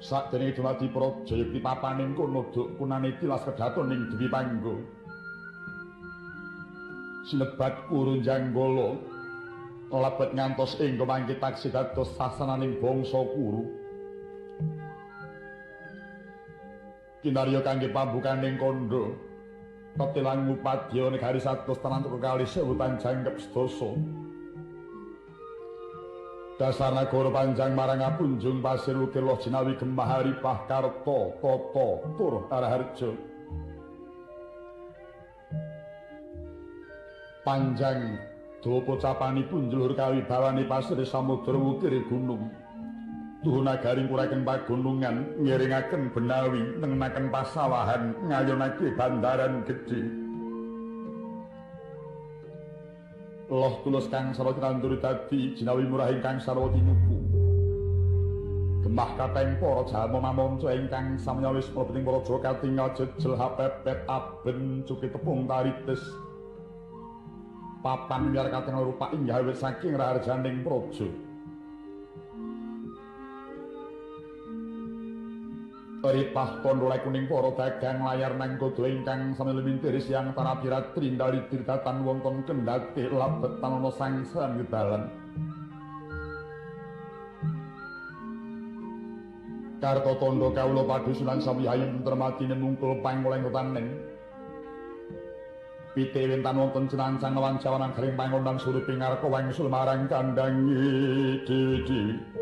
Sakdene dumadi praja yekti papaning kono duk kunane tilas kedaton ing Dwi Pangga. Sinebat Kuru Janggala lebet ngantos ing mangke taksih dados sasananing bangsa Kuru. Kinarya kangge pambukaning kandha tetelang ngupadya negari 100 tanantuk kalih sewu tanjangkep sedasa. Dasar nagara panjang marang apunjung pasir ukir loh jinawi gemah haripah karta tata tur Raharja. Panjang dawa pocapanipun njluhur kawibawane pasir samudra wukir gunung. Tuhu nagari nguraken pagunungan, ngiringaken benawi, nengenaken pasawahan, ngayonake bandaran gedhe. Loh tulus kang sarwa tinandur dadi jinawi murah ingkang sarwa tinuku. Gemah kateng para jalma mamanca ingkang samya wis mlebet ing praja katingal jejel hapepet aben cuki tepung taritis. Papan wiyar katingal rupa inggih awit saking raharjaning praja. Ripah tondo kuning para dagang layar nang kudu ingkang sami lumintir siang tarapi ratri ndalidir datan wonten kendhate labet tanana sangsan gedalan. Karta tondo kawula padusunan sami hayem termatine mungkul pangoleng tanen. Pite wentan wonten cinancang lawan jawanan gering pangondang suruping ngarka wangsul marang kandangi dewi-dewi.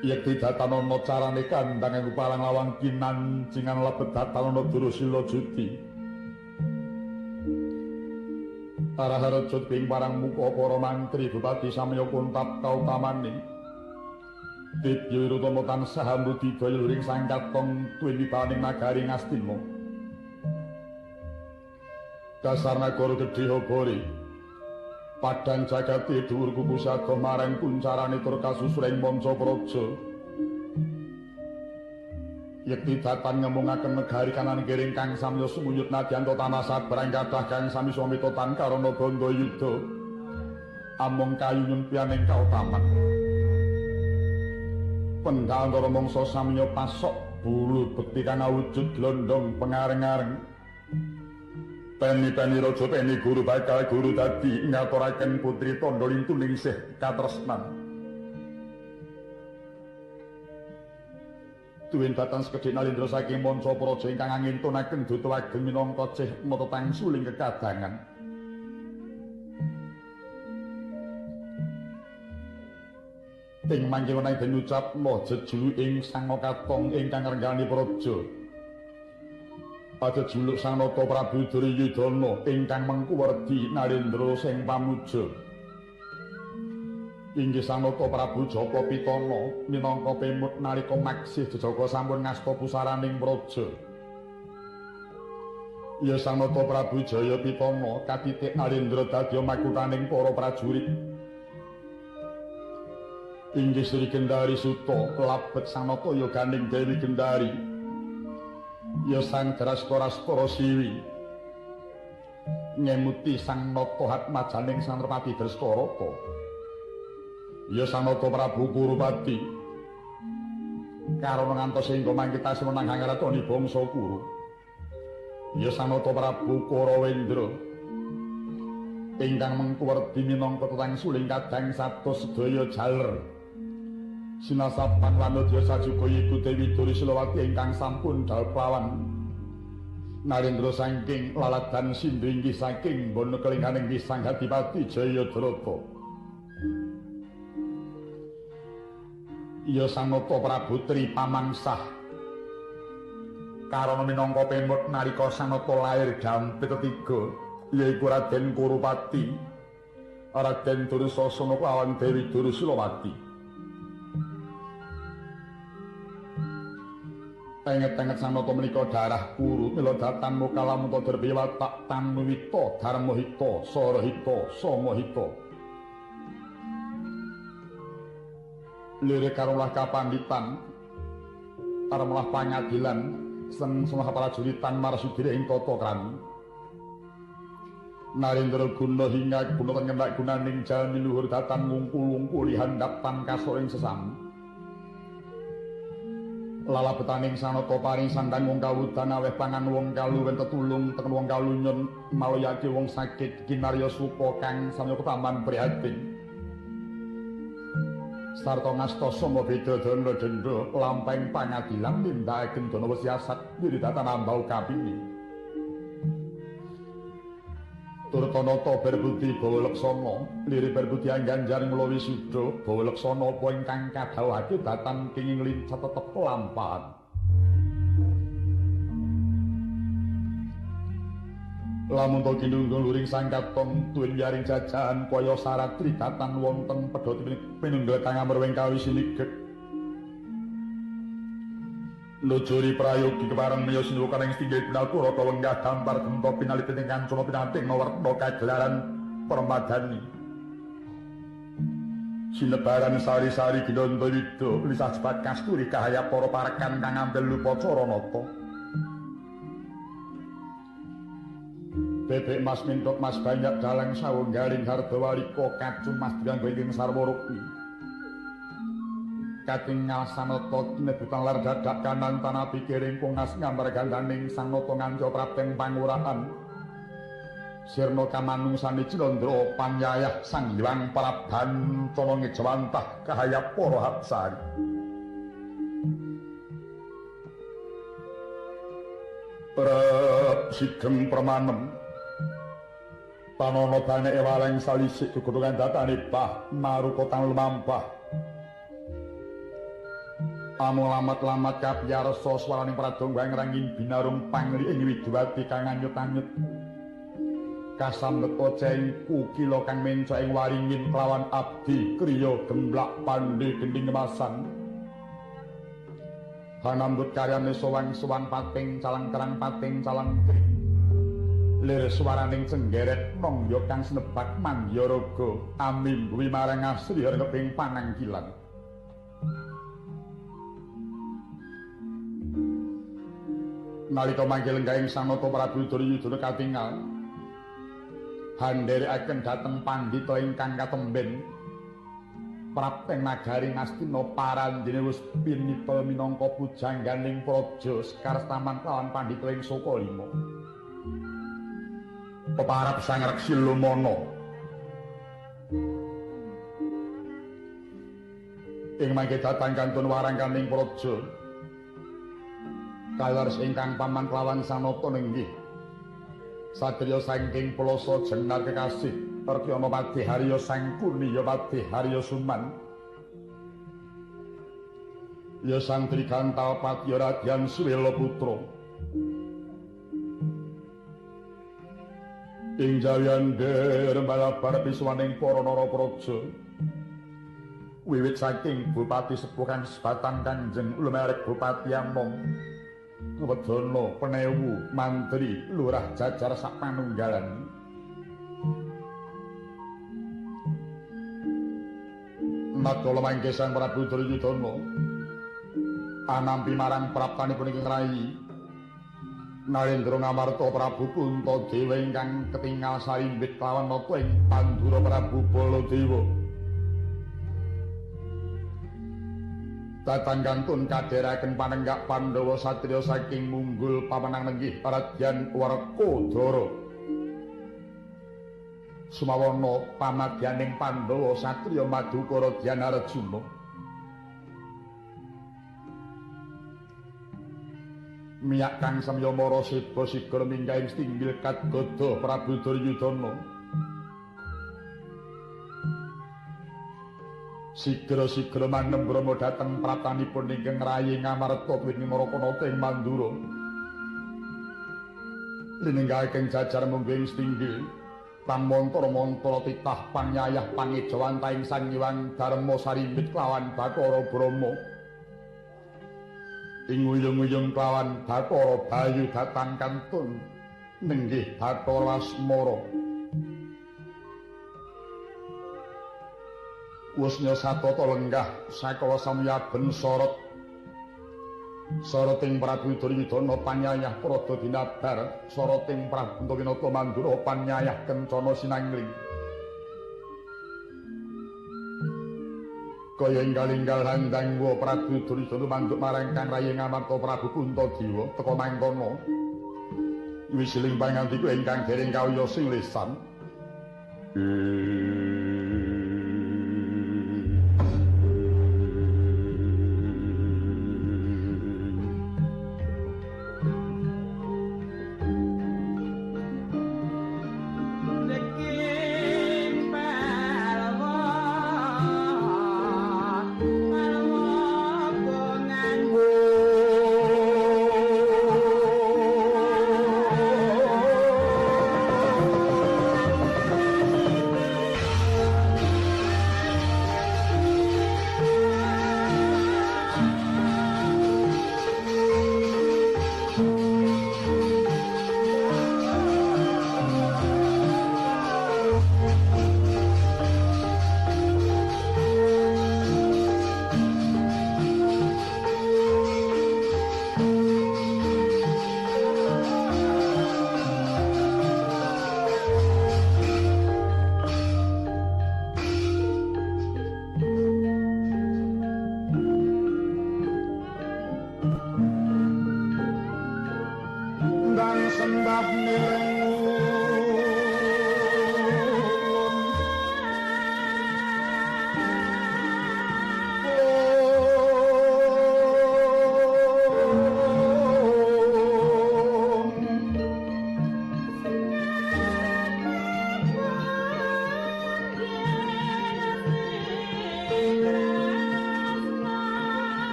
Yekti datanana carane kandhang nganggo palang lawang kinancingan lebet datanana Durusila Juti. Araharja ping parang muka para mantri bupati samya kuntap kautamane. Dibya Wirutama tansah ambudidaya luring sang katong tuwin wibawaning nagari Ngastina. Dasar nagara gedhe hobore. Padang jagate dhuwur kuku saga marang kuncarane tur kasusur ing manca praja. Yekti datan ngemungaken negari kanan kiring kang samya sumuyut nadyan tanah sabrang kathah kang sami swamita tan karana bandha yuda. Amung kayu nyempianing kautaman. Pendhantara mangsa samya pasok bulu bekti kang awujud glondong pengareng-areng. Peni-peni raja peni guru bakal guru dadi ngaturaken putri tandha lintu ningsih katresnan. Tuwin datan sekedhik nalindra saking manca praja ingkang angintunaken duta ageng minangka cih mata tangsuling kekadangan. Ing mangke wenang den ucapna jejuluk ing Sang Katong ingkang ngrenggani praja. Pada juluk Sang Nata Prabu Duryudana ingkang mengku werdi Narendra sing pamuja. Inggih Sang Nata Prabu Jaka Pitana minangka pemut nalika maksih jejaka sampun ngasta pusaraning praja. Ya Sang Nata Prabu Jaya Pitana katitik Narendra dadi makutaning para prajurit. Inggih Sri Gendari Suta labet Sang Nata yoganing Dewi Gendari. Ya Sang Drastara Siwi ngemuti Sang Nata Hatmajaning Sang Nrepati Drestarata. Ya Sang Nata Prabu Kurupati karana ngantos hingga mangke tasih menang hangaratoni bangsa Kuru. Ya Sang Nata Prabu Kurawendra ingkang mengku werdi minangka tetang suling kadang satus sedaya jaler. Sinasapan wanodya sajuga iku Dewi Dursilawati ingkang sampun dhaup lawan Narendra saking laladan Sindhu inggih saking bono kelinghaning Sang Adipati Jayadrata. Ya Sang Nata Prabu Tri Pamangsah karana minangka pemut nalika Sang Nata lair dampit ketiga yaiku Raden Kurupati, Raden Dursasana kelawan Dewi Dursilawati. Tenget-tenget Sang Nata menika darah Kuru mila datan mukalamuta derbi watak tanuwita dharmahita sarahita samahita. Lirik karulah kapanditan tarmulah pangadilan sen semah prajuritan marsudire ing tata krami. Narendra guna hingga guna tengendak gunaning jalmi luhur datan ngungkul-ungkuli handap tan kasor ing sesami. Lalabetaning sanata paring sandang wong kawudan aweh pangan wong kaluwen tetulung teken wong kalunyun maloyake wong sakit kinarya suka kang samya ketaman prihatin. Sarta ngasta sama beda dana denda lampahing pangadilan nindakaken dana siasat wiridatan ambau kapini. Turtanata berbudi bawa leksana liri berbudi angganjar nglawi suda bawa leksana apa ingkang kadhawuhake datan kenging lincah tetep lampahan. Lamun to kinunggung luring sangkaton tuwin wiyaring jajahan kaya saratri datan wonten pedhot pinunggel kang amrwing kawisinigek. Nujuri prayogi kepareng miya sinuwukan ing setinggil pinalpura lenggah dampar genta pinalipit ing kancana pinating werna kagelaran permadani. Sinebaran sari-sari ginanda wida lisah jebat kasturi kahaya para parekan kang ngambil lupacara nata. Bebek mas mintok mas banyak dalang sawung galing harda walika kacung mas dianggo ing sarwa rukmi. Katingal sanata kinebutan lar dadak kanan tanah pikiring kungas ngambar gandaning sang nata nganca prapteng pangurahan. Sirna kamanungsane Cilondra panyayah Sang Hyang Prabancana ngejawantah kahaya para hapsari. Prep sigem permanem tanana baneke waleng salisik gegodhongan datane bah maruka tan lumampah. Amung lamat-lamat kapiyarsa swaraning pradonga ngrangin binarung pangli ing widuwati kang anyut-anyut. Kasambet oceng kukila kang menca ing waringin kelawan abdi kriya gemblak pandhe gendhing kemasan. Hanambut karyane sowang-sowang pating calang kerang pating calang kring. Lir swaraning cenggeret nangya kang sinebak mandyaraga amimbuhi marang asri keping panangkilan. Nalika mangke lenggahing Sanata Prabu Duryudana katingal handherekaken dhateng pandhita ingkang katemben prapteng nagari Ngastina parandene wis pinita minangka pujangganing praja Sekarstaman kelawan pandhita ing Sokalima. Peparap Sang Reksi Lumana ing mangke datang kantun warangkaning praja kaleres ingkang paman kelawan sanata nenggih satriya saking Ploso Jenar kekasih Perkyana Padhe Harya Sangkuni ya Padhe Harya Suman ya Sang Trigantal Patya Radyan Suwela Putra ing jawian derembalabar pisuwaning para narapraja wiwit saking Bupati Sepuh kang sebatang Kanjeng lumerek Bupati Among Wedana penewu mantri lurah jajar sak panunggalan. Nadala mangke Sang Prabu Duryudana anampi marang praptanipun ingkang rayi Narendra Ngamarta Prabu Puntadewa ingkang ketingal sarimbit kelawan nata ing Pandura Prabu Baladewa. Datang kantun kadheraken panenggak Pandhawa satriya saking munggul pamenang nenggih Radyan Werkudara. Sumawana pamadyaning Pandhawa satriya Madukara Dyan Arjuna. Miyak kang samya mara seba sigra minggahing stinggil katgoda Prabu Duryudana. Sigra-sigra manem brama dhateng praptanipun ingkang rayi Ngamarta tuwin Narakanata ing Mandura. Linenggahaken jajar mungguing stinggil pamantra-mantra titah panyayah pangejawantahing Sang Hyang Darma sarimbit kelawan Bathara Brahma. Ing uyung-uyung kelawan Bathara Bayu datang kantun nenggih Bathara Asmara. Wusnya satata lenggah sakala samyaben sorot soroting Prabu Duryudana panyayah prada dinabar soroting Prabu Antavinata Mandura panyayah kencana sinangling. Kaya enggal-enggal handang wa Prabu Duryudana manduk marang Kang Rayi Ngamarta Prabu Puntadewa teka mangkono. Wisiling pangandika ingkang dereng kawiyos sing lisan.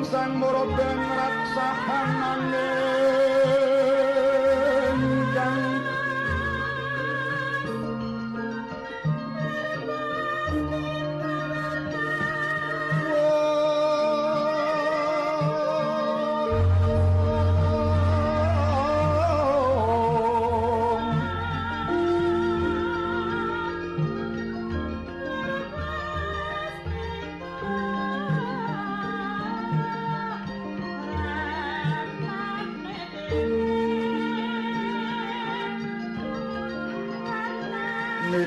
Sang moroben raksahanane ingkang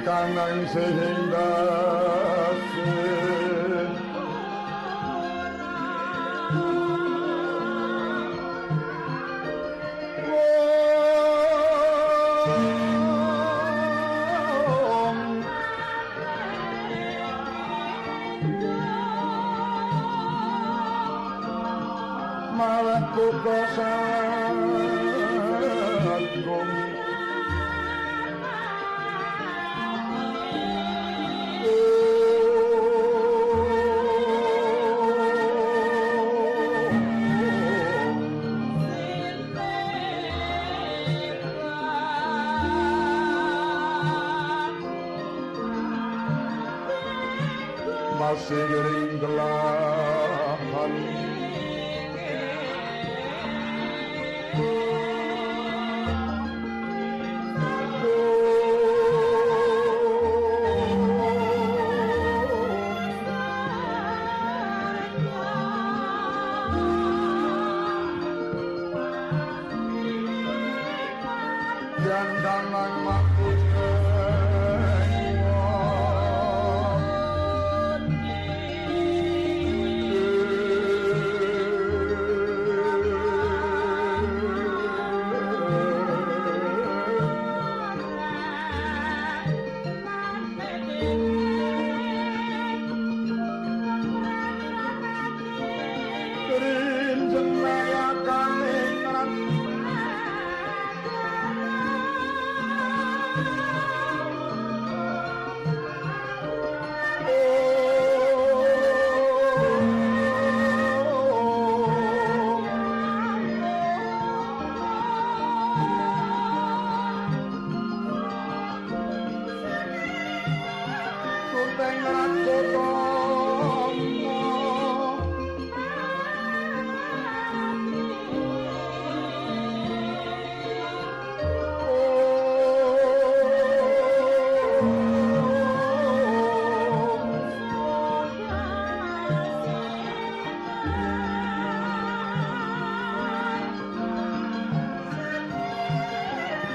Kanang sehingga masih gelahan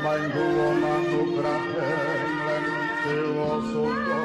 Mangguwa manugraheng lan dewa suta.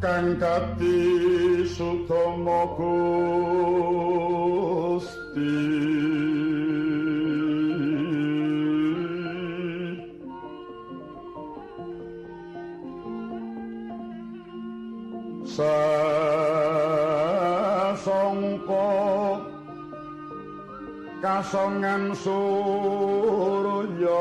Kang dadi sutama Gusti. Sasangka kasongan surya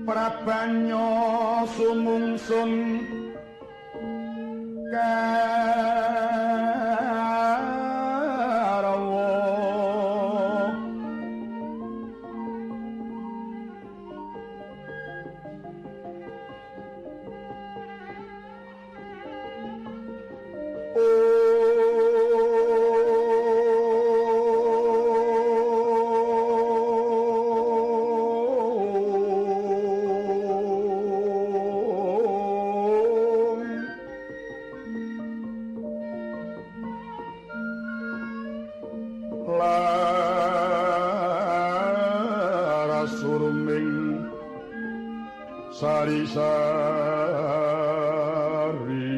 Prabanya sumungsun karawa sari-sari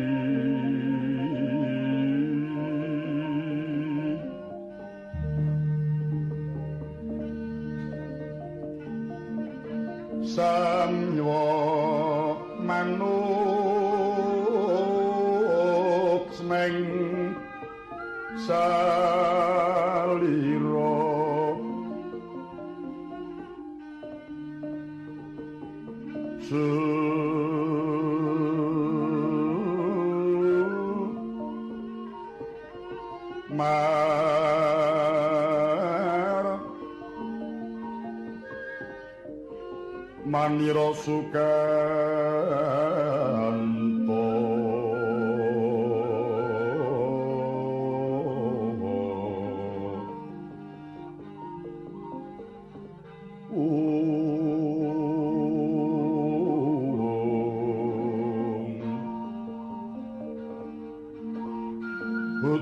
samywa manuk smeng salira Mar manira sukanto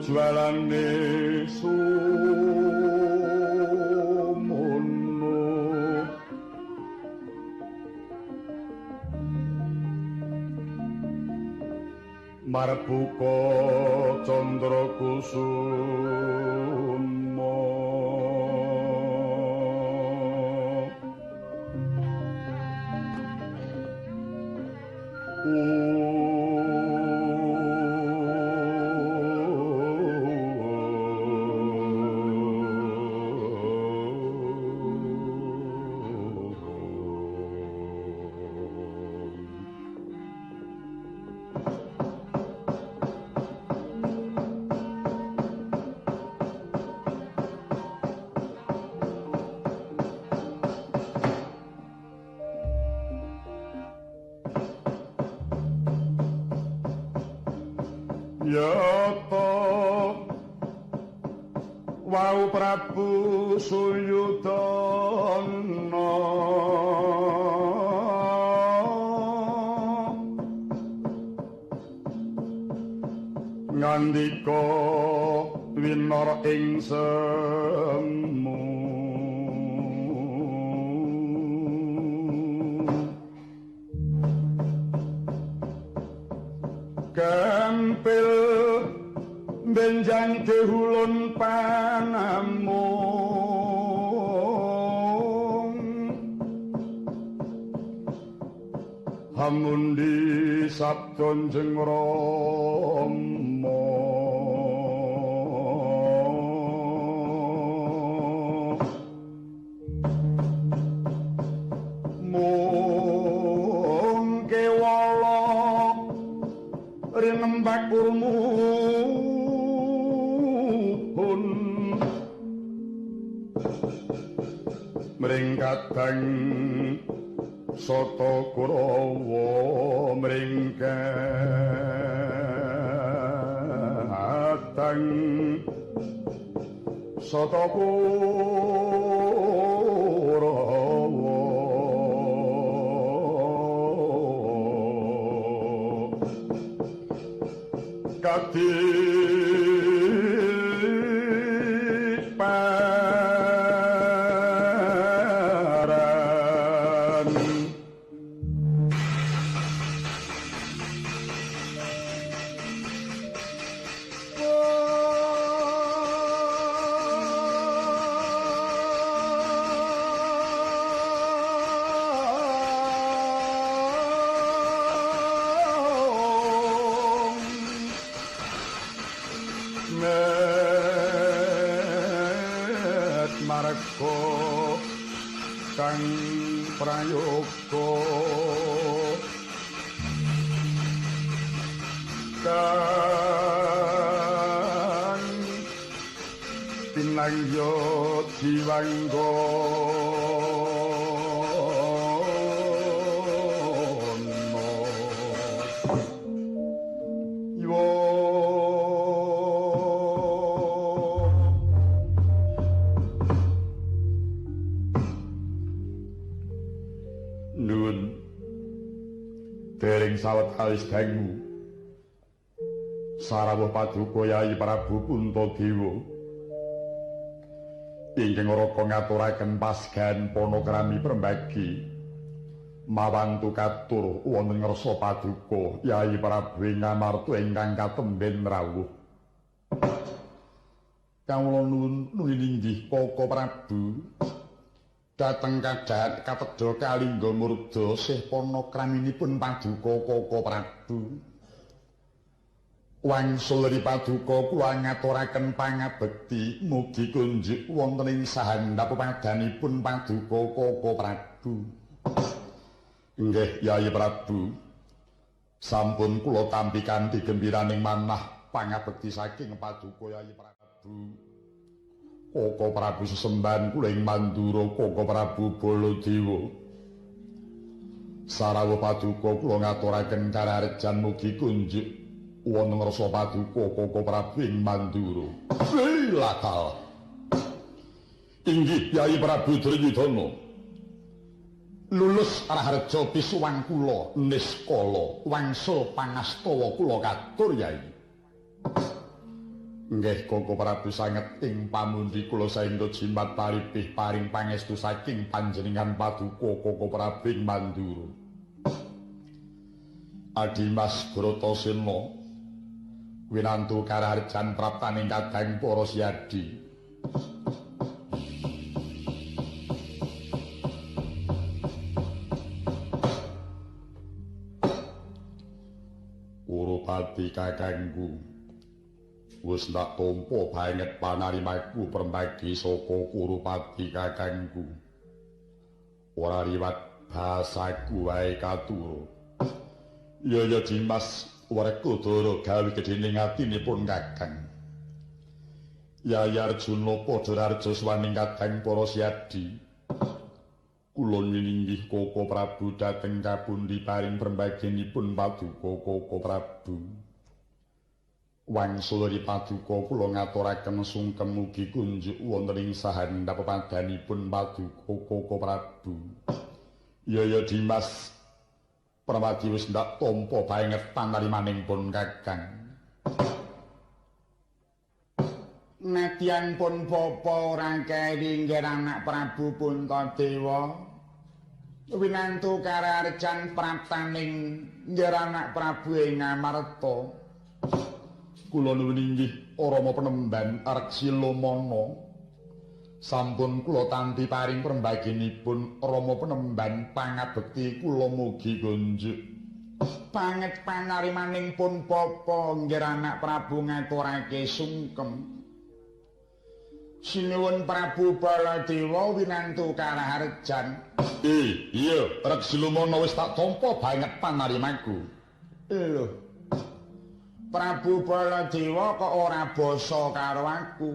jualane sumono marbuka candra kusuma Yata wau Prabu Suyudana ngandika winara ing semu gampil benjang dehulun panamung hamundi sabda jeng Rama mung kewala rinembak urmuhun Mring kadang Sata Kurawa mring kadang Sata Kurawa kadiparan. Marga kang prayoga kang pinangya diwangga sawetawis dangu sarawuh paduka Yayi Prabu Puntadewa ingkang raka ngaturaken pasgan panakrami perembagi mawantu katur wonten ngarsa paduka Yayi Prabu ing Ngamarta ingkang katemben rawuh. Kawula nuwun nuwun Kaka Prabu dhateng kadhahan katedha kalingga murda sih panakraminipun paduka Kaka Prabu. Wangsul ri paduka kula ngaturaken pangabekti mugi kunjuk wonten ing sahandap padanipun paduka Kaka Prabu. Inggih Yayi Prabu, sampun kula tampi kanthi gembiraning manah pangabekti saking paduka Yayi Prabu. Kaka Prabu sesembahan kula ing Mandura Kaka Prabu Baladewa. Sarawuh paduka kula ngaturaken kararejan mugi kunjuk wonten ngarsa paduka Kaka Prabu ing Mandura. Lakal. Inggih Yayi Prabu Duryudana. Lulus raharja pisuwang kula niskala wangsul pangastawa kula katur Yayi. Nggih Kaka Prabu sanget ing pamundi kula saengga jimat paripih paring pangestu saking panjenengan paduka Kaka Prabu ing Mandura. Adimas Bratasena winantu karaharjan praptaning kadang para siyadi. Urupati kakangku wis ndak tampa banget panarimaku perembagi saka Kurupati kakangku. Ora riwat basaku wae katura. Ya ya Dimas Werkudara gawe gedhening atinipun kakang. Yayi Arjuna padha raja swaning kadang para siyadi. Kula nyinggih Kaka Prabu dhateng kapundi paring perembaginipun paduka Kaka Prabu. Wangsul ri paduka kula ngaturaken sungkem mugi kunjuk wonten ing sahandap padanipun paduka Kaka Prabu. Ya ya Dimas Permadi wis ndak tampa banget panarimaning pun kakang. Nadyan pun bapa ora keri nggih anak Prabu Puntadewa. Winantu karaharjan praptaning nggih anak Prabu ing Ngamarta. Kula nuwun inggih Rama Penemban Arksilamana. Sampun kula tampi paring perembaginipun Rama Penemban pangabekti kula mugi kunjuk. Banget panarimaning pun bapa nggih anak Prabu ngaturake sungkem. Sinuwun Prabu Baladewa winantu karaharjan. Iya, Reksilumana wis tak tampa banget panarimaku. Lho. Prabu Baladewa kok ora basa karo aku?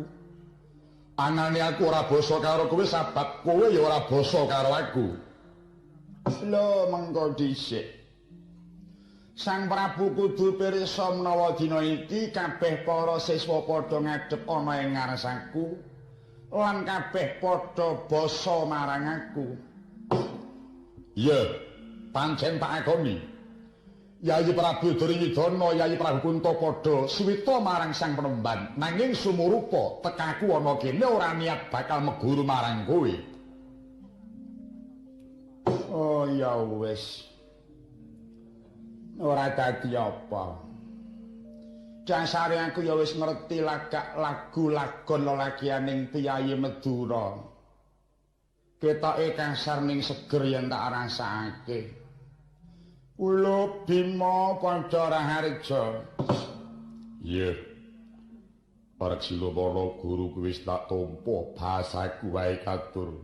Anane aku ora basa karo kowe sabab kowe ya ora basa karo aku. Lho mengko dhisik. Sang Prabu kudu pirsa menawa dina iki kabeh para siswa padha ngadhep ana ing ngarsaku lan kabeh padha basa marang aku. Iya, pancen tak akoni. Yayi Prabu Duryudana, Yayi Prabu Kunta padha suwita marang Sang Penemban. Nanging sumurupa tekaku ana kene ora niat bakal meguru marang kowe. Oh ya wis. Ora dadi apa. Dasare aku ya wis ngerti lagak lagu lagon lelakianing piyayi Madura. Ketoke kasar ning seger yen tak rasakake. Ula Bima padha raharja. Iya. Parsilowana guru kuwi wis tak tampa bahasaku wae katur.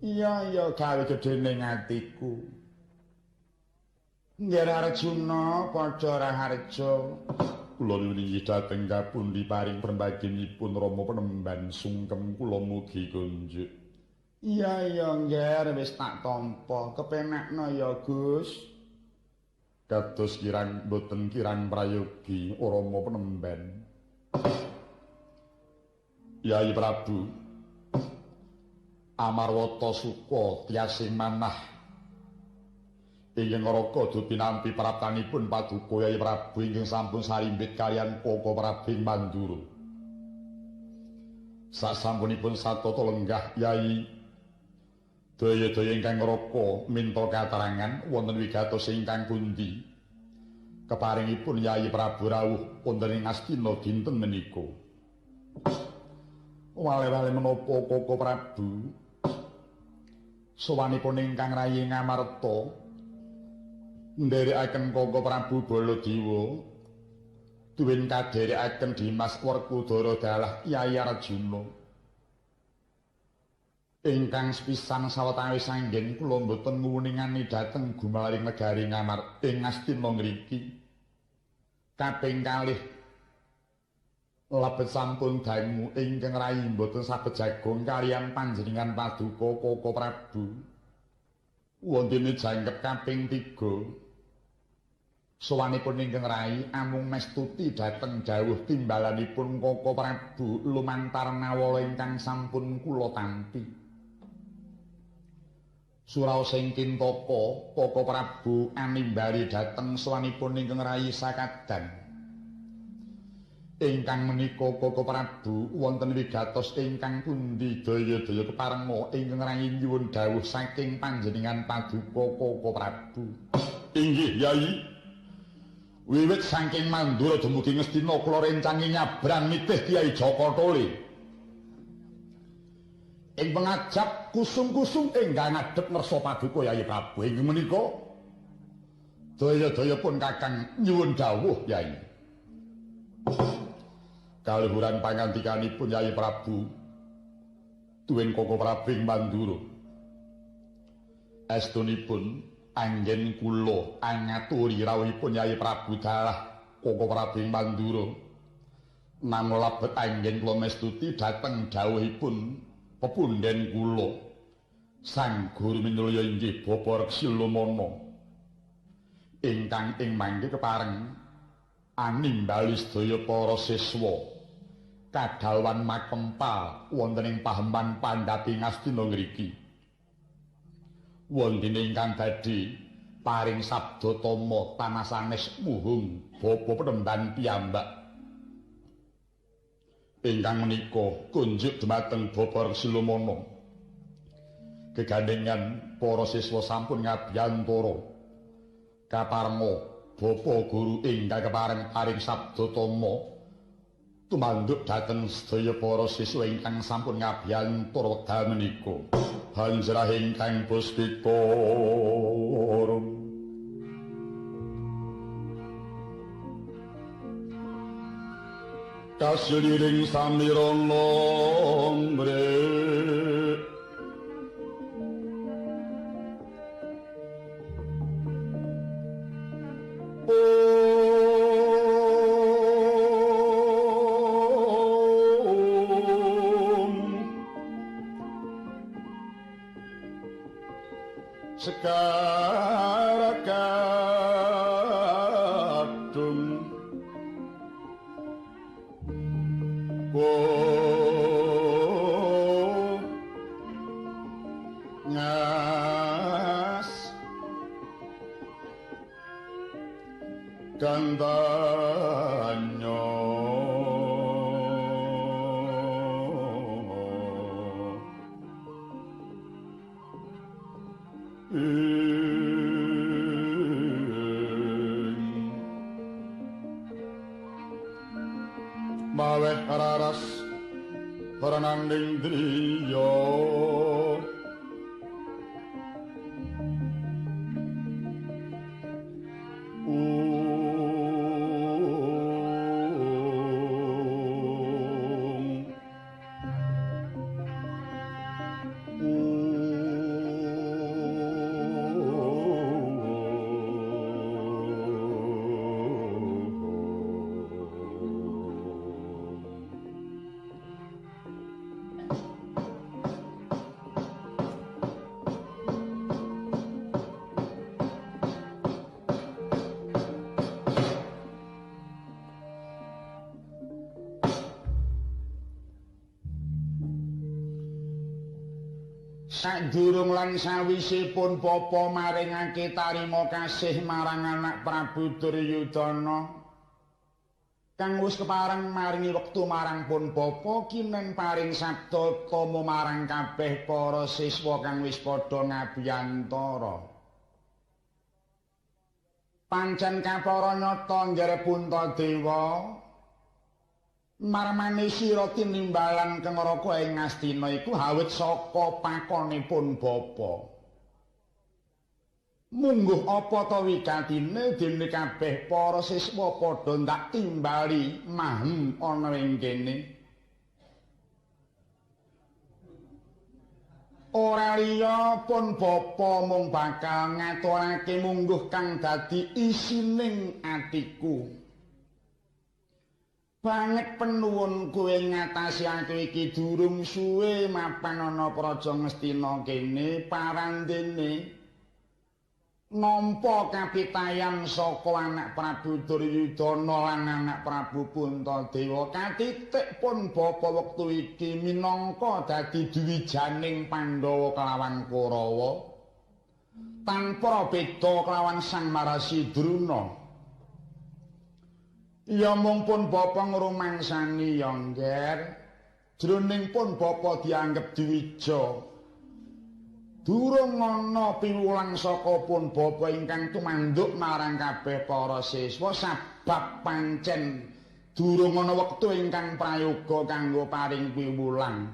Iya iya gawe gedhe ning atiku. Nggih Arjuna padha raharja. Kula nyuwun inggih dhateng kapundi paring permbaginipun Rama Penemban sungkem kula mugi kunjuk. Iya iya nggih wis tak tampa. Kepenakno ya Gus. Kados kirang boten kirang prayogi Rama Penemban. Yayi Prabu Amarwata suka tiasing manah ingkang Raka dupinampi praptanipun paduka Yayi Prabu ingkang sampun sarimbit kaliyan Koko Prabu ing Mandura. Sasampunipun satata lenggah Yayi daya-daya ingkang Raka minta katerangan wonten wigatos ingkang pundi keparingipun Yayi Prabu rawuh wonten ing Astina dinten menika. Wale-wale menapa Koko Prabu? Sowanipun ingkang rayi Ngamarta nderekaken Koko Prabu Baladewa tuwin kaderekaken Dimas Werkudara dalah Yayi Arjuna. Ingkang sepisan sawetawis anggen kula mboten nguwuningani dhateng gumalaring negari Ngamar ing Astina ngriki. Kaping kalih lebet sampun dangu ingkang rayi mboten saged jagong kaliyan panjenengan paduka Koko Prabu. Wontene jangkep kaping 3. Sowanipun ingkang rayi amung mestuti dhateng dawuh timbalanipun Koko Prabu lumantar nawala ingkang sampun kula tampi. Suraos ing Kintaka, Koko Prabu animbari dhateng sowanipun ingkang rayi sakadan. Ingkang menika Koko Prabu wonten wigatos ingkang pundi daya-daya keparenga ingkang rayi nyuwun dawuh saking panjenengan paduka Koko Prabu. Inggih Yayi. Wiwit saking Mandura dumugi Ngastina kula rencangi nyabrang nitih Kyai Jaka Tole. Ing pengajap kusung-kusung enggal ngadhep ngersa paduka Yayi Prabu inggih menika daya-daya pun kakang nyuwun dawuh Yayi. Kaluhuran pangandikanipun Yayi Prabu tuwin Koko Prabu ing Mandura. Estunipun anggen kula angaturi rawuhipun Yayi Prabu dalah Koko Prabu ing Mandura. Namung lebet anggen kula mestuti dhateng dawuhipun pepunden kula Sang Guru minulya inggih Bapak Reksilumana ingkang ing mangke kepareng animbali sedaya para siswa kadalwan makempal wonten ing paheman Pandhapi Ngastina ngriki. Wontene ingkang badhe paring sabda tama tanah sanes muhung Bapak Penemban piyambak. Ingkang menika kunjuk dumateng Bapak Reksilumana. Gegandhengan para siswa sampun ngabiyantara. Kaparenga Bapak Guru ingkang kepareng paring sabda tama tumanduk dhateng sedaya para siswa ingkang sampun ngabiyantara wekdal menika. Hanjrah ingkang puspita. Kasliring samirana mrek Om Sekar kadung ngas gandanyo maweh raras parananding driya Sadurung lan sawisipun bapa maringake tarima kasih marang anak Prabu Duryudana kang wis kepareng maringi wektu marang pun bapa kinen paring sabda tama marang kabeh para siswa kang wis padha ngabiyantara. Pancen kapara nyata nggere Puntadewa marmane sira tinimbalan kengraka ing Ngastina iku hawit saka pakonipun bapa. Mungguh apa ta wigatine dene kabeh para siswa padha ndak timbali mahem ana ing kene. Ora liya pun bapa mung bakal ngaturake mungguh kang dadi isining atiku. Banget penuwun kowe ngatasi aku iki durung suwe mapan ana Praja Ngastina kene parandene nampa kapitayan saka anak Prabu Duryudana lan anak Prabu Puntadewa. Katitik pun bapa wektu iki minangka dadi dwijaning Pandhawa kelawan Kurawa tanpa beda kelawan Sang Marasi Druna. Ya mung pun bapa ngrumangsani ya ngger, jroning pun bapa dianggep dwija. Durung ana piwulang saka pun bapa ingkang tumanduk marang kabeh para siswa sabab pancen durung ana wektu ingkang prayoga kanggo paring piwulang.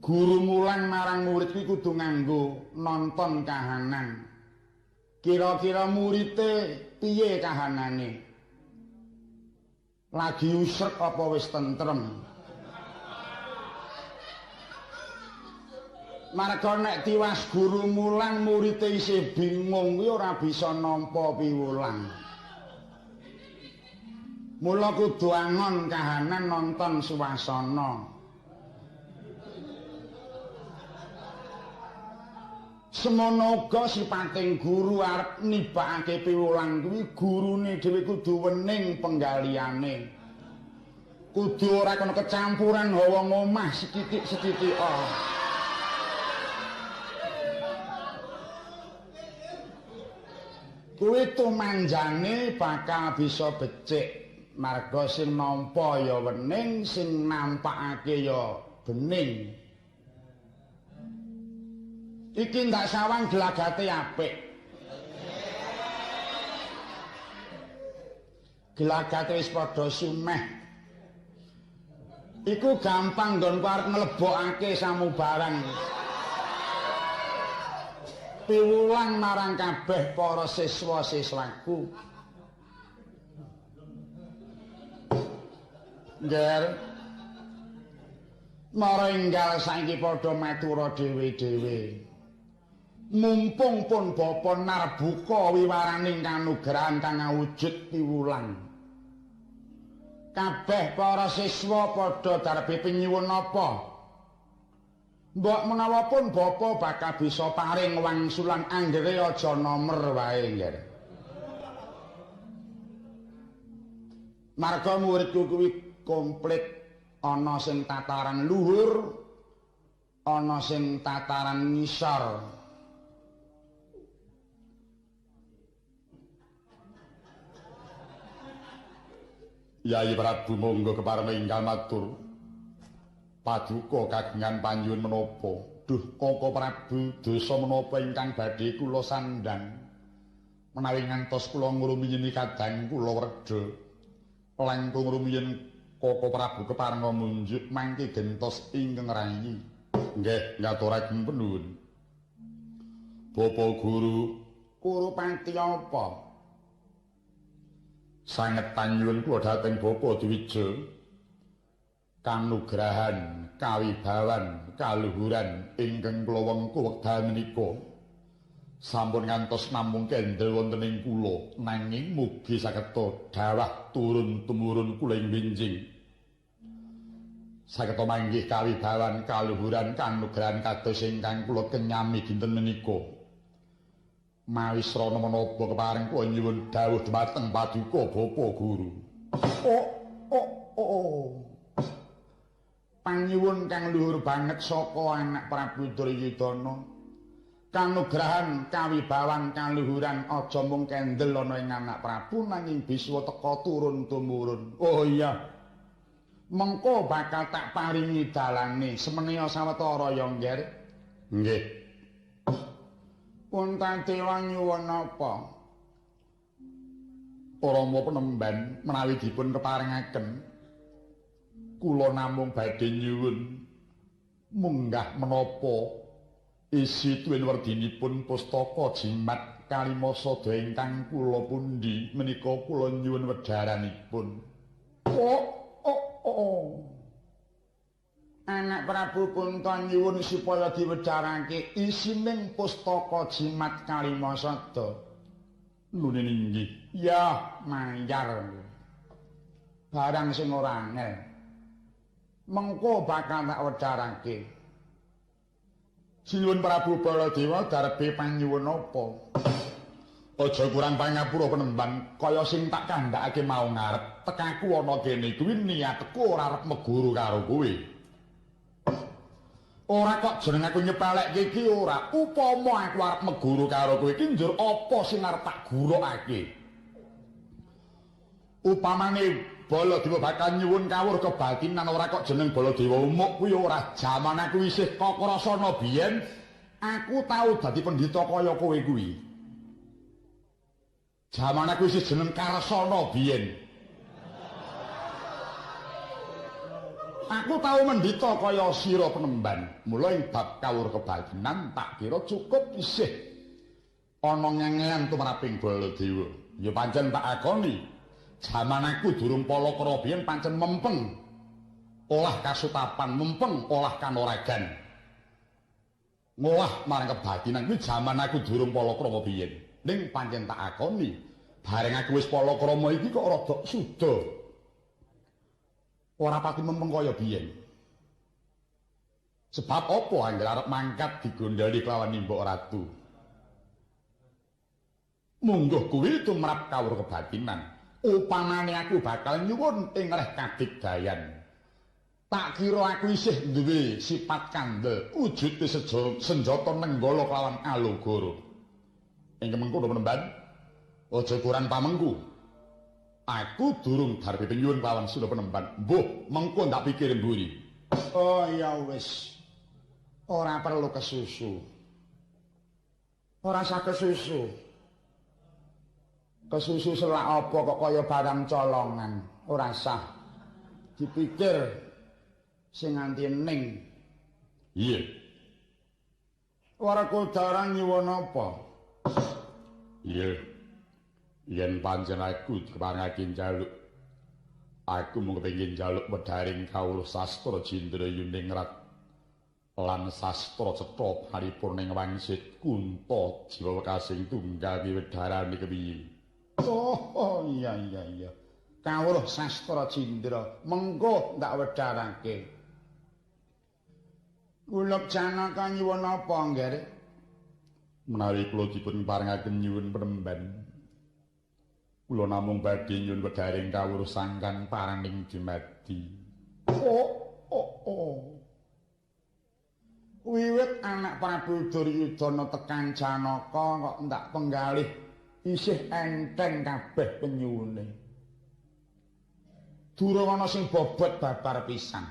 Guru mulang marang murid kuwi kudu nganggo nonton kahanan. Kira-kira murite piye kahanane? Lagi usrek apa wis tentrem? Marga nek tiwas guru mulang murite isih bingung kuwi ora bisa nampa piwulang. Mula kudu angon kahanan nonton suasana. Semono uga sipating guru arep nibakake piwulang kuwi gurune dhewe kudu wening penggaliane. Kudu ora kena kecampuran hawa ngomah sithik-sithik. Kuwi tumanjane bakal bisa becik marga sing nampa ya wening, sing nampakake ya bening. Iki ndak sawang gelagate apik. Gelagate wis padha sumeh. Iku gampang nggonku arep nglebokake samubarang. Piwulang marang kabeh para siswa-siswaku. Ngger. Mara enggal saiki padha matura dhewe-dhewe. Mumpung pun bapa narbuka wiwaraning kanugrahan kang awujud piwulang. Kabeh para siswa padha darbe pinyuwun apa? Mbok menawa pun bapa bakal bisa paring wangsulan anggere aja nomer wae, Ngger. Marga muridku kuwi komplit, ana sing tataran luhur, ana sing tataran ngisor. Yayi Prabu monggo kepareng ingkang matur. Paduka kagungan panyuwun menapa? Duh Koko Prabu, dosa menapa ingkang badhe kula sandhang? Menawi ngantos kula ngrumiyini kadang kula wredha. Langkung rumiyin Koko Prabu keparenga munjuk mangke gentos ingkang rayi. Nggih, ngaturaken penuwun. Bapak Guru, Kurupati apa? Sanget panyuwun kula dhateng Bapak Dwija. Kanugrahan, kawibawan, kaluhuran ingkang kula wengku wekdal menika sampun ngantos namung kendel wonten ing kula, nanging mugi sageta dawah turun tumurun kula ing benjing. Sageta manggih kawibawan, kaluhuran, kanugrahan kados ingkang kula kenyami dinten menika. Mawi srana menapa kepareng kula nyuwun dawuh dhumateng paduka Bapak Guru. Oh, oh, oh. Panyuwun kang luhur banget saka anak Prabu Duryudana. Kanugrahan, kawibawan, kaluhuran aja mung kendel ana ing anak Prabu nanging biswa teka turun tumurun. Oh iya. Mengko bakal tak paringi dalane semeneya sawetara ya, Ngger. Nggih. Puntadewa nyuwun apa? Rama penemban menawi dipun keparengaken kula namung badhe nyuwun munggah menapa isi tuwin werdinipun pustaka jimat Kalimasada ingkang kula pundi menika kula nyuwun wedharanipun. Oh, oh, oh. Anak Prabu Kunta nyuwun supaya diwedharake isining pustaka jimat Kalimasada. Nune inggih. Ya, mayar. Barang sing ora angel. Mengko bakal tak wedharake. Sinuwun Prabu Baladewa darbe panyuwun apa? Aja kurang pangapura penemban kaya sing tak kandhakake mau ngarep. Tekaku ana kene kuwi niatku ora arep meguru karo kowe. Ora kok jeneng aku nyepelekke iki ora. Upama aku arep meguru karo kowe iki njur apa sing arep tak gurukake? Upamane Baladewa bakal nyuwun kawruh kebatinan ora kok jeneng Baladewa umuk kuwi ora. Jaman aku isih kakrasana biyen aku tau dadi pendhita kaya kowe kuwi. Jaman aku isih jeneng Karsana biyen. Aku tau mendhita kaya sira penemban. Mula ing bab kawruh kebatinan tak kira cukup isih ana ngengean tumraping Baladewa. Ya pancen tak akoni. Jaman aku durung palakra biyen pancen mempeng olah kasutapan, mempeng olah kanoragan, ngolah marang kebatinan kuwi jaman aku durung palakrama biyen. Ning pancen tak akoni, bareng aku wis palakrama iki kok rada suda, ora pati mempeng kaya biyen. Sebab apa anggere arep mangkat digondhali kelawan Mbok Ratu. Mungguh kuwi tumrap kawruh kebatinan. Upamane aku bakal nyuwun ing reh kadigdayan. Tak kira aku isih duwe sifat kandel, wujude senjata nenggala kelawan alugoro. Ing mengkono penemban, aja kurang pamengku. Aku durung darbe penyuwun kelawan sira penemban. Mbuh, mengko ndak pikir mburi. Oh ya wis. Ora perlu kesusu. Ora usah kesusu. Kesusu selak apa kok kaya barang colongan, ora sah. Dipikir sing nganti ning. Iya. Werkudara nyuwun apa? Iya. Yen pancen aku diparengake njaluk, aku mung kepengin njaluk wedharing kawruh sastra Jindra Yuningrat lan sastra cetha paripurning wangsit Kunta jiwa wekasing tunggal wedharane kepiye? Oh, iya iya iya. Kawruh sastra Jindra, mengko ndak wedharake. Gulub Janaka nyuwun apa, Ngger? Menawi kula dipun parengaken nyuwun penemban. Kula namung badhe nyuwun wedharing kawruh sangkan paraning dumadi. Oh, oh, oh. Wiwit anak Prabu Duryudana tekan Janaka kok ndak penggalih isih enteng kabeh penyuwune. Durung ana sing bobot babar pisan.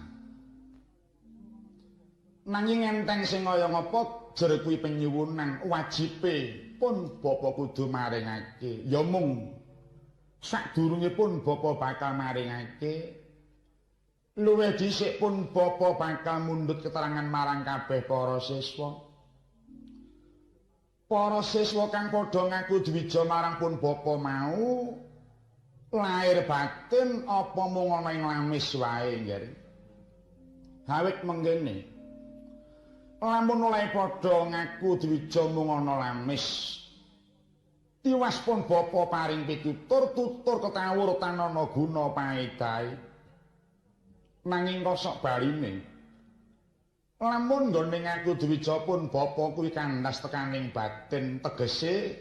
Nanging enteng sing kaya ngapa jer kuwi penyuwunan wajibe pun bapa kudu maringake. Ya mung sadurunge pun bapa bakal maringake. Luwih dhisik pun bapa bakal mundhut keterangan marang kabeh para siswa. Para siswa kang padha ngaku dwija marang pun bapa mau lahir batin apa mung ana ing lamis wae, Ngger. Hawit mengkene. Lamun oleh padha ngaku dwija mung ana lamis. Tiwas pun bapa paring pitutur tutur ketawur tanana guna paedahe. Nanging kosok baline. Lamun nggone ngaku dwija pun bapa kuwi kandhas tekaning batin tegese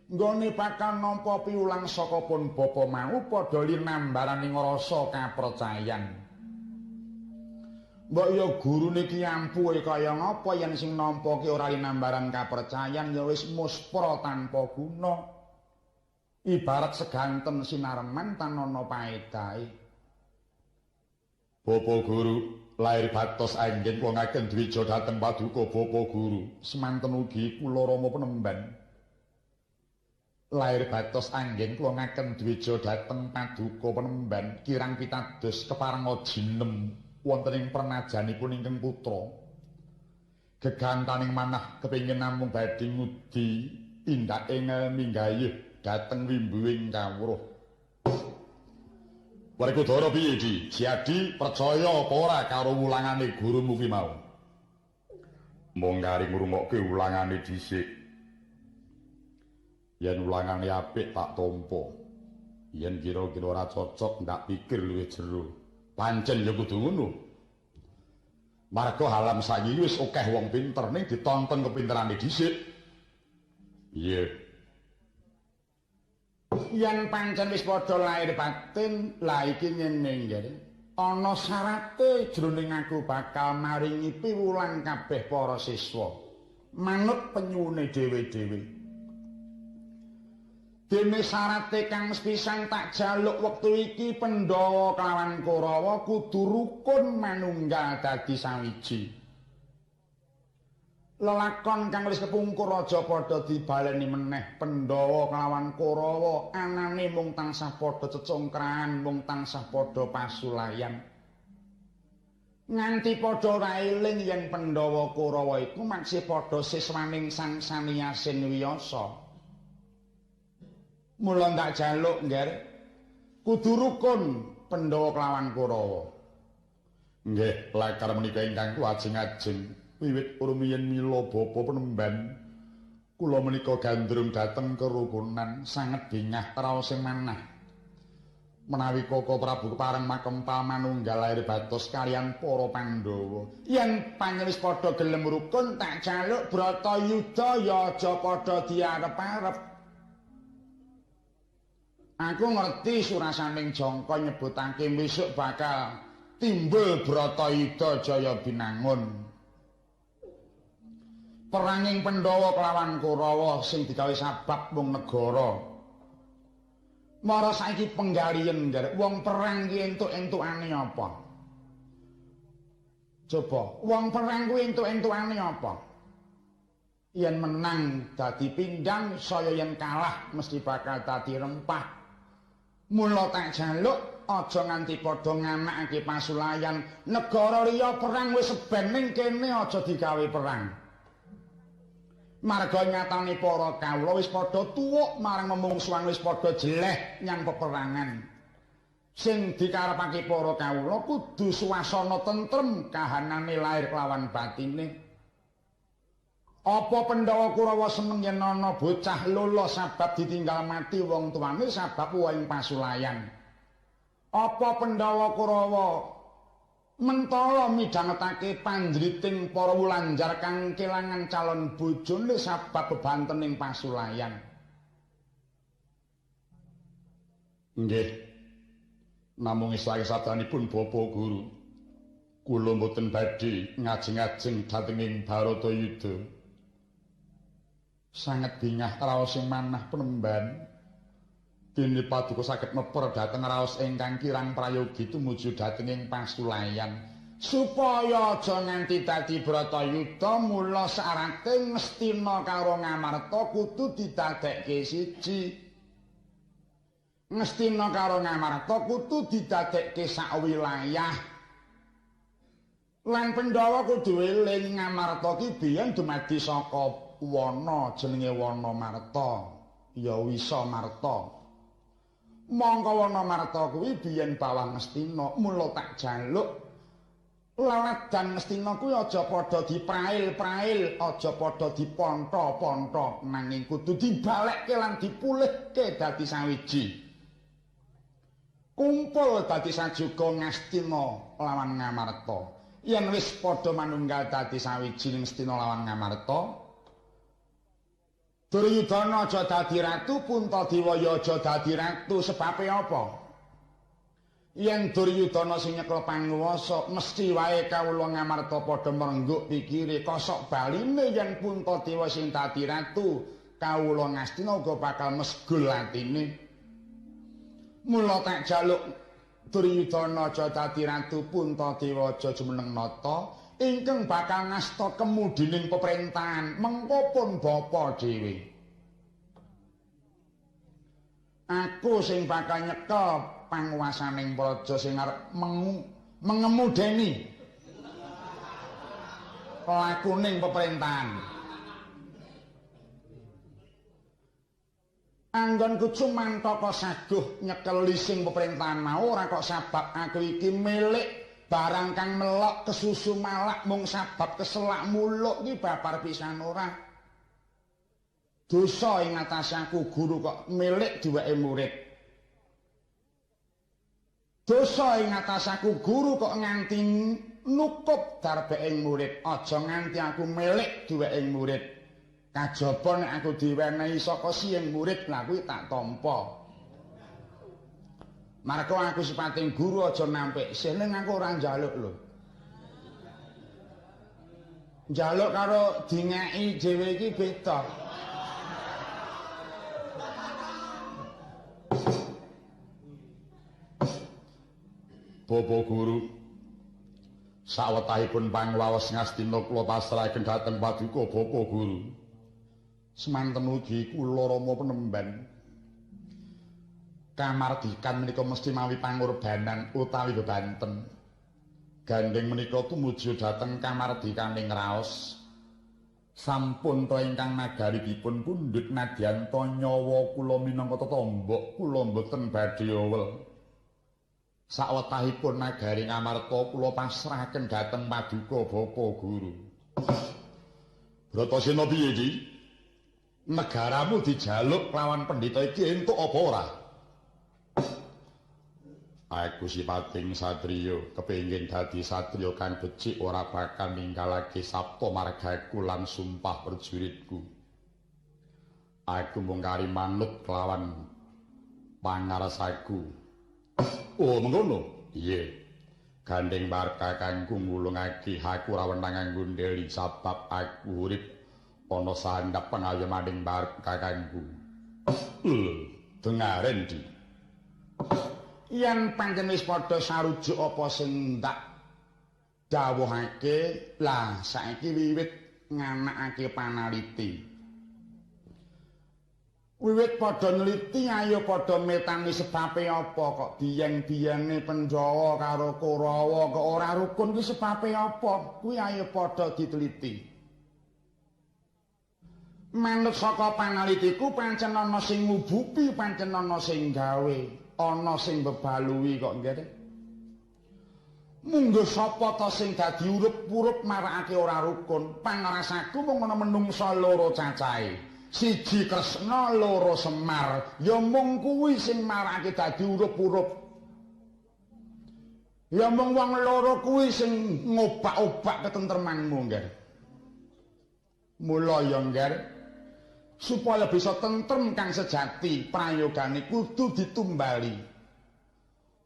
nggone bakal nampa piwulang saka pun bapa mau padha linambaraning rasa kapercayan. Mbok ya gurune ki ampuhe kaya ngapa yen sing nampa ki ora linambaran kapercayan ya wis muspra tanpa guna. Ibarat seganten sinareman tanana paedahe. Bapa guru, lair batos anggen kula ngaken dwija dhateng paduka Bapa guru. Semanten ugi kula Rama penemban. Lair batos anggen kula ngaken dwija dhateng paduka penemban kirang pitados keparenga jinem wonten ing pernajanipun ingkang putra. Gegantaning manah kepengin namung badhe ngudi tindake minggayuh dhateng wimbuhing kawruh. Werkudara piye, Di? Siadi percaya apa ora karo wulangane gurumu ki mau? Mung kari ngrungokke wulangane dhisik. Yen wulangane apik tak tampa. Yen kira-kira ora cocok ndak pikir luwih jero. Pancen ya kudu ngono. Marga alam saiki wis akeh wong pinter ning ditonton kepinterane dhisik. Iya. Yen pancen wis padha lahir batin, lah iki ngene, Nggih. Ana syarate jroning aku bakal maringi piwulang kabeh para siswa. Manut penyuwune dhewe-dhewe. Dene syarate kang sepisan tak jaluk wektu iki Pandhawa kelawan Kurawa kudu rukun manunggal dadi sawiji. Lelakon kang wis kepungkur aja padha dibaleni meneh. Pandhawa kelawan Kurawa anane mung tansah padha cecongkrahan, mung tansah padha pasulayan. Nganti padha ora eling yen Pandhawa Kurawa iku maksih padha siswaning Sang Saniyasin Wiyasa. Mula ndak jaluk, Ngger, kudu rukun Pandhawa kelawan Kurawa. Nggih, lakar menika ingkang kula ajeng-ajeng. Wiwit rumiyin mila bapa penemban kula menika gandrung dhateng kerukunan sanget bingah raos sing manah. Menawi Koko Prabu kepareng makempal manunggal lahir batos kaliyan para Pandhawa. Yen panjenengan wis padha gelem rukun tak jaluk Bratayuda ya aja padha diarep-arep. Aku ngerti surasaning Jangka nyebutake besok bakal timbul Bratayuda Jaya Binangun. Peranging Pandhawa kelawan Kurawa sing digawe sabab mung negara. Mara saiki penggalian, Ngger, wong perang ki entuk-entukane apa? Coba, wong perang kuwi entuk-entukane apa? Yen menang dadi pindang, saya yen kalah mesti bakal dadi rempah. Mula tak jaluk aja nganti padha nganakake pasulayan. Negara liya perang wis ben ning kene aja digawe perang. Marga nyatane para kawula wis padha tuwuk marang memungsuhan wis padha jeleh nyang peperangan. Sing dikarepake para kawula kudu suasana tentrem kahanane lahir kelawan batine. Apa Pandhawa Kurawa seneng yen ana bocah lolo sabab ditinggal mati wong tuane sabab ing pasulayan? Apa Pandhawa Kurawa Mentala midhangetake panjriting para wulanjar kang kelangan calon bojone sabab bebantening pasulayan. Nggih. Namung islake sabdanipun Bapak Guru, kula mboten badhe ngajeng-ajeng dhateng ing Bharatayuda. Sanget bingah raos ing manah penemban. Dene paduka saged meper dhateng raos ingkang kirang prayogi tumuju dhateng ing pasulayan. Supaya aja nganti dadi Bharatayuda, mula sarate Ngastina karo Ngamarta kudu didadekke siji. Ngastina karo Ngamarta kudu didadekke sak wilayah. Lan Pandhawa kudu eling Ngamarta ki biyen dumadi saka wana jenenge Wana Marta, ya Wisa Marta. Mongko Wana Marta kuwi biyen bawah Ngastina, mula tak jaluk leladan Ngastina kuwi aja padha diprail-prail, aja padha diponto-ponto, nanging kudu dibalekke lan dipulihke dadi sawiji. Kumpul dadi sajuga Ngastina lawan Ngamarta. Yen wis padha manunggal dadi sawiji Ngastina lawan Ngamarta, Duryudana aja dadi ratu, Puntadewa ya aja dadi ratu. Sebabe apa? Yen Duryudana sing nyekel panguwasa, mesti wae kawula Ngamarta padha mrengguk pikire. Kosok baline yen Puntadewa sing dadi ratu, kawula Ngastina uga bakal mesgul atine. Mula tak jaluk Duryudana aja dadi ratu, Puntadewa aja jumeneng nata, ingkang bakal ngasta kemudining peperintahan mengko pun bapa dhewe. Aku sing bakal nyekel panguwasaning praja sing arep mengemudeni lakuning peperintahan. Anggonku cumantaka saguh nyekel lising peperintahan mau ora kok sabab aku iki milik barang kang melok kesusu malak mung sabab keselak muluk iki babar pisan ora. Dosa ing atase aku guru kok milik duweke murid. Dosa ing atase aku guru kok nganti nukup darbeke murid. Aja nganti aku milik duweke murid. Kajaba nek aku diwenehi saka siyeng murid lha kuwi tak tampa. Marga aku sipating guru aja nampik sih, ning aku ora njaluk lho. Njaluk karo dingeki dhewe iki beda. Bapak Guru, sawetahipun pangwaos Ngastina kula pasrahaken dhateng paduka Bapak Guru. Semanten ugi kula Rama penemban. Kamardikan menika mesti mawi pangorbanan utawi bebanten. Gandeng menika tumuju dhateng kamardikaning raos. Sampun ta ingkang nagari dipun pundhut nadyan ta nyawa kula minangka tetembok kula mboten badhe owel. Sawetahipun nagari Ngamarta kula pasrahaken dhateng paduka Bapak Guru. Bratasena piye iki? Negaramu dijaluk lawan pendhita iki entuk apa ora? Aku sipating satriya kepengin dadi satriya kang becik ora bakal ninggalake sapta margaku lan sumpah prajuritku. Aku mung kari manut kelawan pangarsaku. Oh, mengkono? Iya. Gandeng barep kakangku ngulungake aku ora wenang nganggo ndeli sabab aku urip ana sandhap pengayomaning barep kakangku. Dengaren di. Yen pancen wis padha sarujuk apa sing tak dawuhake, lah saiki wiwit nganakake panaliti. Wiwit padha nliti, ayo padha metani sebabe apa kok biyen-biyene Pandhawa karo Kurawa kok ora rukun kuwi sebabe apa? Kuwi ayo padha diteliti. Manut saka panalitiku pancen ana sing ngubupi, pancen ana sing gawe, ana sing bebaluwi kok nggih. Munggo sapa ta sing dadi urup-urup marakake ora rukun? Pangrasaku mung ana menungsa loro cacahe. Siji Kresna, loro Semar. Ya mung kuwi sing marakake dadi urup-urup. Ya mung wong loro kuwi sing ngobak-obak ketentremanmu, Ngger. Mula ya, Ngger, supaya bisa tentrem kang sejati, prayogane kudu ditumbali.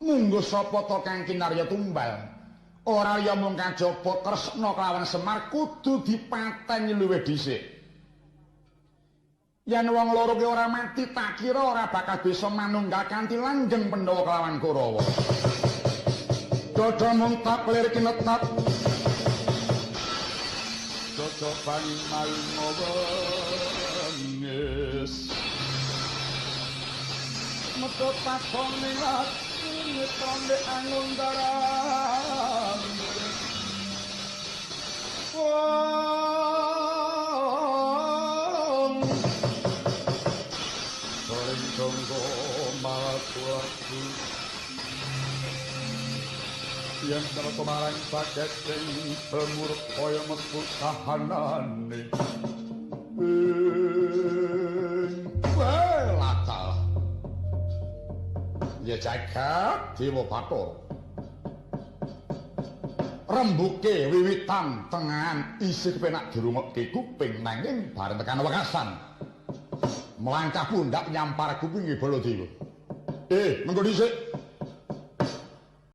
Munggo sapa ta kang kinarya tumbal? Ora ya mung kajaba Kresna kelawan Semar kudu dipateni luwih dhisik. Yen wong loro ki ora mati, tak kira ora bakal bisa manunggal kanthi langgeng Pandhawa kelawan Kurawa. Dada mung tak lir kinetap. Dada banging wengis. Metu takon ning ati tombe angundaran. Wong Soring jonggo malaku yen terus marang saket sing bemur kaya metu kahanane. Lacal. Ya jagat Dewa Bathara. Rembuke wiwitan tengahan isih kepenak dirungokke kuping nanging bareng tekan wekasan melangkah pundak nyampar kupinge Baladewa. Mengko dhisik.